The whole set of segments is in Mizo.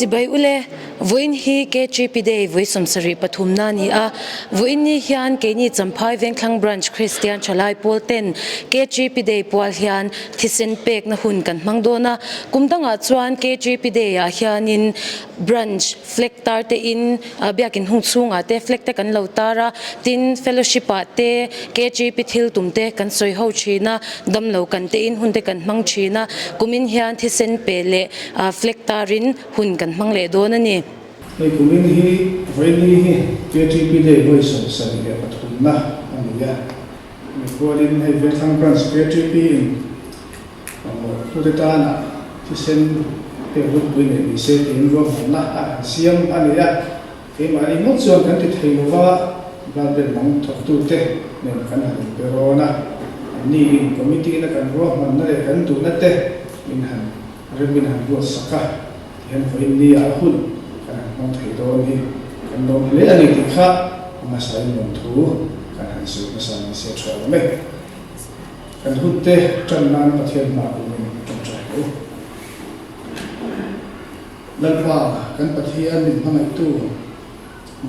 Chibai ule, Vawiin hi KGP Day vawi 73 pathumna a ni a. Vawiin ni hian keini Champhai Vengthlang Branch Kristian Thalai Pawl ten KGP Day pual hian thisen pekna hun kan hmang dawn a. Kum dangah chuan KGP Day ah hianin Branch flag tar te in biakin hung chhungah te flag te kan lo tar a, tin fellowship ah te KGP thil tum te kan sawi ho thin a, damlo kan te in hun te kan hmang thin a, kumin hian thisen pe leh flag tar in hun kan hmang leh dawn a ni. Hei kumin hi vawiini hi KGP Day vawi 73 na a ni a, mikhualin hei Vengthlang Branch KGP in Mamawh hlute tana thisen pek lungpui neih ni se tiin ruahmanna a han siam a ni a. Keimahni ngawt chuan kan ti thei lova, blood bank dang thawktute nen kan han inpe rawn a. Anni in committee ina kan ruahmanna leh kan duhna te min han rem in han ruatsak a, tihian vawiin nia a hun kan han hmang thei dawn hi kan lawm hle a ni tih kha a hmasain lawmthu kan han sawi hmasa ni se tha awm e. Kan hunte tan nan Pathian hma kumin tawngtai lo. Lalpa, kan Pathian min hmangaihtu,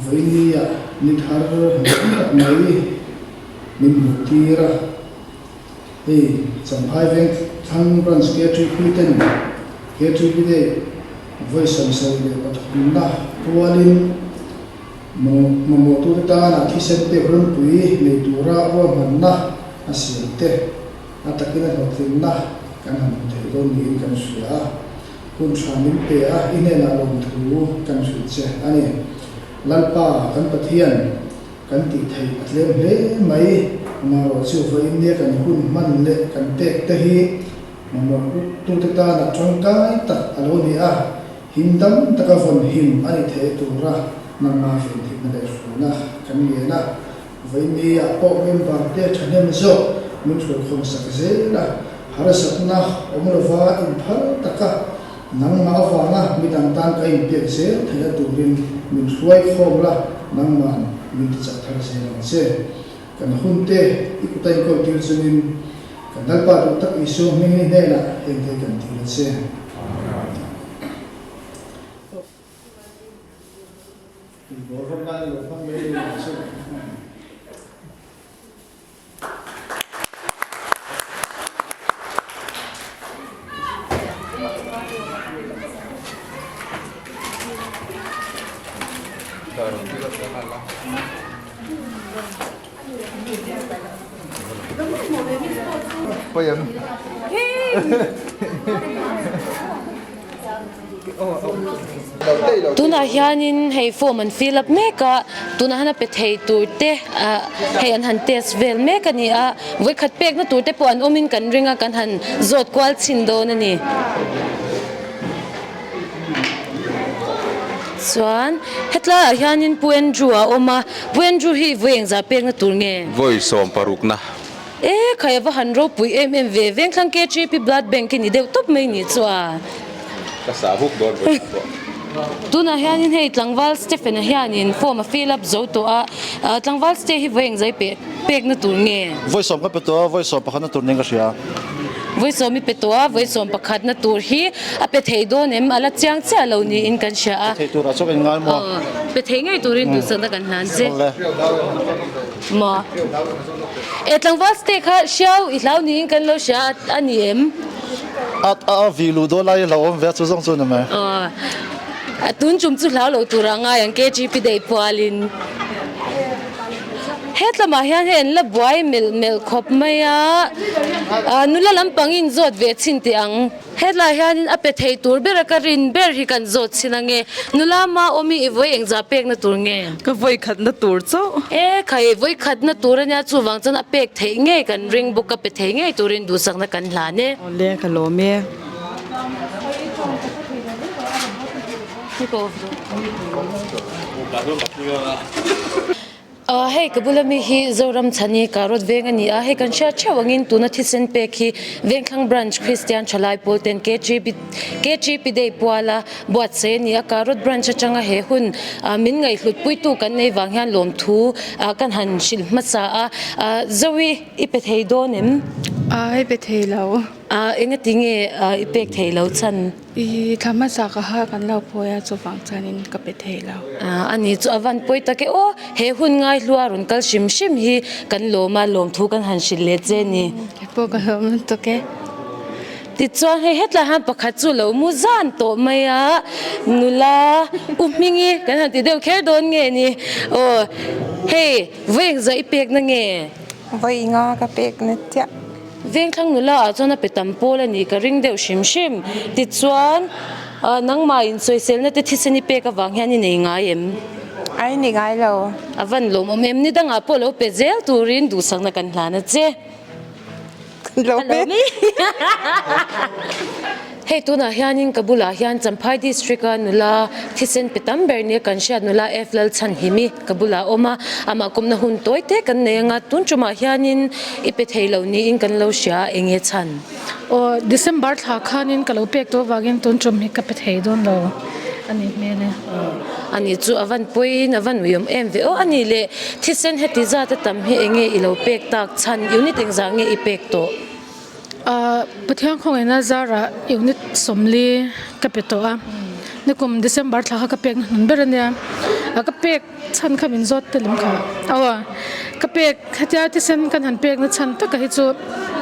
vawinia ni thar hmuh tak mai min hmuh tir a. Hei Champhai Veng Thlang Branch KTP ten KTP Day vawi 73 na pualin Mamawhtute tana thisen pek runpui nei tura ruahmanna a siam te, a takin a hlawhtlinna kan han hmu thei dawn niin kan hria a. Hun tha min pe a, i hnenah lawmthu kan hrilh che a ni. Lalpa, kan Pathian, kan tih theih a tlem hle mai. Amaherawh chu vawiin nia kan hun hman leh kan pek te hi mamawhtute tana tangkai tak a lo ni a. Him dam taka vawn him a ni thei tura nangma venhimna leh hruna kan ngen a, vawiin ah pawh member te thahnem zawk min hruaikhawm sak zel a, harsatna awm lova inphal taka nangmah avanga midang tan ka inpek zel theih a turin min hruaikhawm la, nangma'n min tichak thar zel ang che. Kan hun te i kut a inkawl tir chungin kan Lalpa duh tak Isua hming i hnenah heng te kan dil a che. Tunah hianin hei form an fill up mek a, tunah hian a pe thei tur te ah hei an han test vel mek a ni a, vawikhat pekna tur te pawh an awmin kan ring a, kan han zawt kual chhin dawn a ni. Chuan hetlaiah hianin Pu Andrew a awm a, Pu Andrew hi vawi engzah pekna tur nge? Vawi 60 na. E khai a va han ropui em em ve, Vengthlang KGP Blood Bank hi ni deuh tawp mai ni chu a. Ka sah huk dawn vawi khat pawh. Tunah hianin hei tlangval Stephen-a hianin form a fill up zo tawh a, tlangval Ste hi vawi engzai pek pekna tur nge? Vawi 10 ka pe tawh a, vawi 11 na tur nen ka hria. Vawi 10 i pe tawh a, vawi 11 na tur hi a pe thei dawn em? A la chiang chiah lo niin kan hria a. Pe thei turah chuan ka inngai maw? Aw, pe thei ngei turin duhsakna kan hlan che. Maw? E tlangval ste kha hriau i hlau niin kan lo hria a ni em? A a vi luh dawn lai hlauhawm ve a chu zawng chu ni mai. Aw a tun chum chu hlau lo tur a ngai ang KGP daih pualin. Hetlamah hian hei an la buai melh melh khawp mai a, nula lampangin zawt ve chhin teh ang. Hetlai hianin a pe thei tur bera ka rin ber hi kan zawt chhin ange. Nula ma awm hi i vawi engzah pekna tur nge? Ka vawi khatna tur chauh. E khai, vawi khatna tur ania chuvang chuan a pek theih ngei kan ring bawk a pe thei ngei turin duhsakna kan hlan e. Awle, ka lawm e. Aw hei ka bula mi hi Zoram chhani Karot veng a ni a, hei kan hriat theuh angin tuna thisen pek hi Vengthlang Branch Kristian Thalai pawl ten KGB KGP Day puala buatsaih a ni a, Karot Branch atanga he hun min ngaihhlut puitu kan nei vang hian lawmthu kan han hrilh hmasa a, Zoe i pe thei dawn em? Ai pe thei lo. A engati nge i pek thei lo chhan? I thla hmasa ka ha kan lo phawi a chuvang chuanin ka pe thei lo. A ni chu a van pawi tak e aw, he hun ngaihlua rawn kal hrim hrim hi kan lawm a, lawmthu kan han hrilh leh che ni. Kei pawh ka lawm lutuk e. Tichuan hei hetlai hian pakhat chu lo mu zan tawh mai a, nula u Hmingi kan han ti deuh kher dawn nge ni? Aw hei vawi engzah i pekna nge? Vawi nga ka pekna chiah. Vengthlang nula ah chuan a pe tam pawl a nih ka ring deuh hrim hrim. Tichuan nangmah insawiselna te thisen i pek avang hian i nei ngai em? Ai ni ngai lo. A van lawmawm em? Ni dangah pawh lo pe zel turin duhsakna kan hlan a che. Hei tunah hianin ka bulah hian Champhai District a nula thisen pe tam ber nia kan hriat nula F Lalchhanhimi ka bulah a awm a, amah kawmna hun tawi te kan nei anga tun tumah hianin i pe thei lo niin kan lo hria a eng nge chhan? Aw December thla khanin ka lo pek tawh avangin tun tum hi ka pe thei dawn lo a ni hmel e. Ani chu a van pawiin a van uiawm em ve aw. Ani leh thisen heti zat a tam hi enge i lo pek tak chhan unit engzah nge i pek tawh? Ahh Pathian khawngaihna zarah unit sawmli ka pe tawh a, nikum December thla kha ka pek na hnun ber a nia, a ka pek chhan kha min zawt tel em kha aw ka pek hetia thisen kan han pek na chhan taka hi chu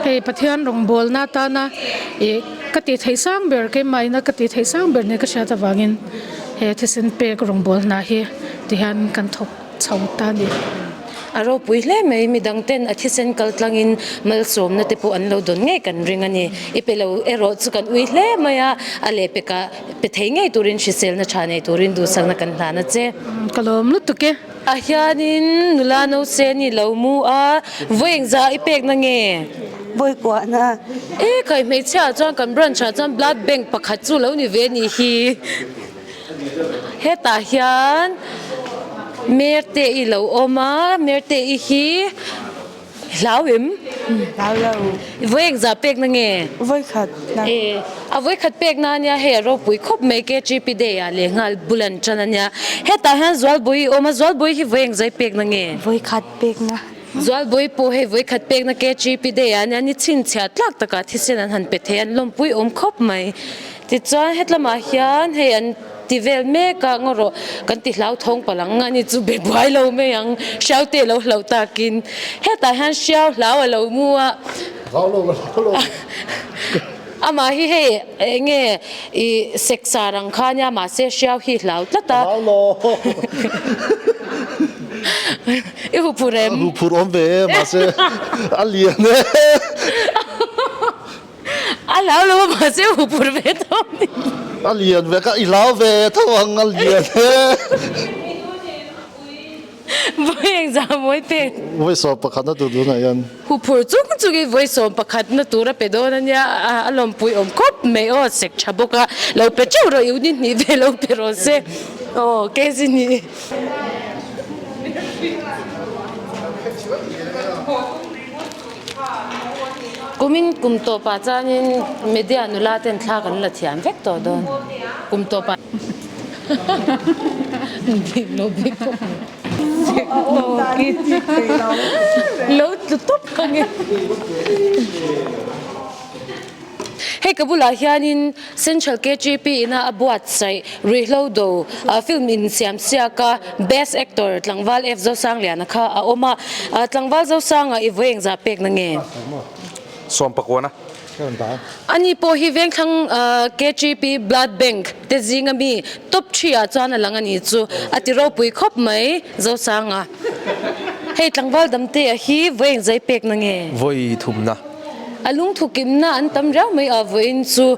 hei Pathian rawngbawlna atana ih ka tih theih sang ber keimahina ka tih theih sang ber nia ka hriat avangin. He thisen pek rawngbâwl hna hi tihian kan thawk chho ta a ni. A ropui hle mai, midang ten a thisen kal tlangin malsawmna te pawh an lo dawn ngei kan ring a ni. I pe lo erawh chu kan ui hle mai a, a leh pekah pe thei ngei turin hriselna tha nei turin duhsakna kan hlan a che. Ka lawm lutuk e. A hianin nula nose ni lo mu a, vawi engzah i pekna nge? Vawi kuahna. E kai hmeichhia ah chuan kan branch ah chuan blood bank pakhat chu lo ni ve ni hi. Hetah hian Merte i lo awm a, Merte i hi Hlau em? Hlau lo. Vawi engzah pek na nge? Vawi khat na. E, a vawi khat pek na ania hei a ropui khawp mai KGP day ah leh nghal bul an tan ania. Hetah hian Zualbawi i awm a, Zualbawi hi vawi engzah i pek na nge? Vawi khat pek na. Zualbawi pawh hei vawi khat pek na KGP day ah ania ni chhinchhiah tlak takah thisen an han pe thei a, an lawmpui awm khawp mai. Tichuan hetlamah hian hei an ti vel mek a, ngaw rawh kan ti hlauthawng palh ang a ni chu be buai lo mai ang, hriau te lo hlauh takin hetah hian hriau hlau a lo mu a. Hlau lo ka hlau lo. Amah hi hei eng nge i seksar ang kha nia mahse hriau hi hlau tlat a. Hlau lo. I huphur em? Huphur awm ve e mahse a lian e. A hlau lo a mahse hu pur ve tho a ni. A lian ve ka i hlau ve tho ang a lian e. Vawi engzah mawi pek. Vawi 11 na tur tunah hian. Hu phur chung chungin vawi 11 na tur a pe dawn a nia a lawmpui awm khawp mai aw sek tha bawk a lo pe teuh rawh i u ni hnih ve lo pe rawh se aw kg hnih. Kumin kum tawpah chuanin media nula ten thla kan la thiam vek tawh dawn. Kum tawpah lo tlu tawp ka nge. Hei ka bulah hianin Central KGP ina a buatsaih Ruihhlo Do film insiam siaka Best Actor Tlangval F Zosangliana kha a awm a. Tlangval Zosanga i vawi engzah pek na nge? Sawmpakuana. Ani pawh hi Vengthlang KGP Blood Bank te zinga mi top 3 ah chuan a lang a ni chu a ti ropui khawp mai Zosanga. Hei Tlangval Damtea hi vawi engzah i pek na nge? Vawi thumna. A lungthu kimna an tam riau mai a vawiin chu.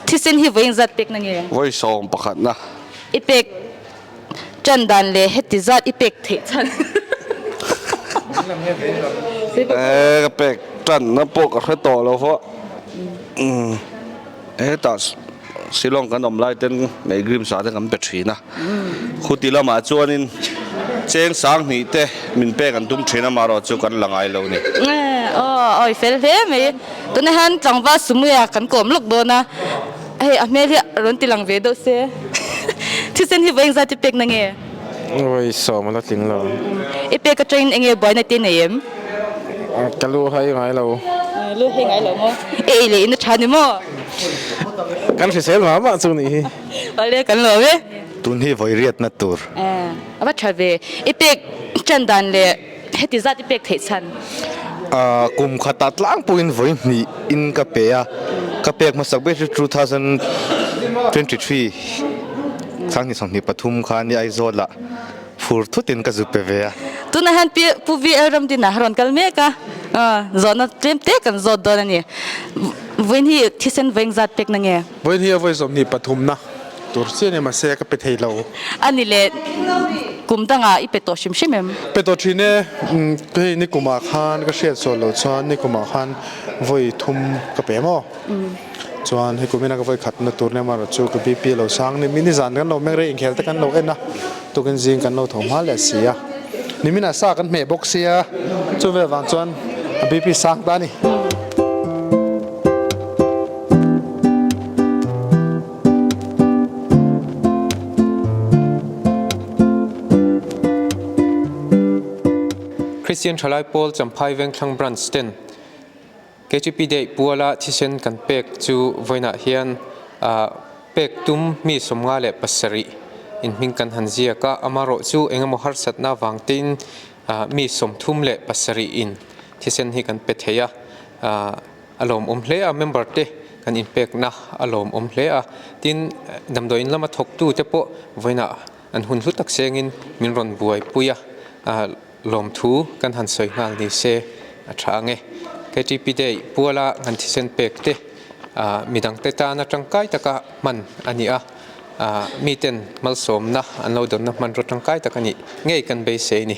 Thisen hi vawiin zat pek na nge? Vawi 11 na. I pek. Ṭan dan leh heti zat i pek theih chhan. Ka pek ṭanna pawh ka hre tawh lo va. Hetah Shillong kan awm lai ten Meighrim sa te kan pe ṭhin a. Khuti lamah chuanin Cheng sanghnih te min pek an tum thin amaherawh chu kan la ngai lo ni. Aw awi fel hle mai. Tunah hian tlangval Sumuia kan kawm lawk dawn a, hei a hmel hi rawn ti lang ve deuh se. Thisen hi vawi engzat i pek na nge? Vawi sawm a la tling lo. I pek atangin enge buaina te nei em? Ka lu hai ngai lo. Lu hai ngai lo maw? E ei leh in a tha ni maw? Kan hrisel mah mah chu nih hi. Awle kan lawm e. Tun hi vawi riatna tur. A va tha ve. I pek tan dan leh heti zat i pek theih chhan. Kum khatah tlangpuiin vawi hnih in ka pe a, ka pek hmasak ber hi 2023 2023 khan i Aizawl ah fur thutin ka zu pe ve a. Tunah hian Pi Pu VL Ramdina a rawn kal mek a, zawhna tlem te kan zawt dawn a ni. Vawiin hi thisen vawiin zat pek na nge? Vawiin hi a vawi sawmhnih pathumna. Tur chiah ni mahse ka pe thei lo. A ni le, kum dangah i pe tawh hrim hrim em? Pe tawh thin e, hei nikumah khan ka hriat sual loh chuan nikumah khan vawi thum ka pe maw? Chuan hei kumina ka vawi khatna tur nia marawh chu ka BP a lo sang ni, mi nizan kan lo meng rei inkhel te kan lo en a, tukin zing kan lo tho hma leh si a, niminah sa kan hmeh bawk sia, chu vel vang chuan a BP sang ta a ni. Christian Thalai Pawl Champhai Vengthlang Branch ten KTP Day puala thisen kan pek chu vawiinah hian pek tum mi 57 in hming kan han ziak a, amarawh chu engemaw harsatna avang tein mi 37 in thisen hi kan pe thei a. A lawmawm hle a, member te kan inpekna a lawmawm hle a, tin damdawiin lama thawktu te pawh vawiinah an hun hlu tak sengin min rawn buaipui a, lawmthu kan han sawi nghal ni se a tha ang e. KTP Day puala kan thisen pek te midangte tana tangkai taka hman a ni a, miten malsawmna an lo dawnna hmanraw tangkai tak a nih ngei kan beisei a ni.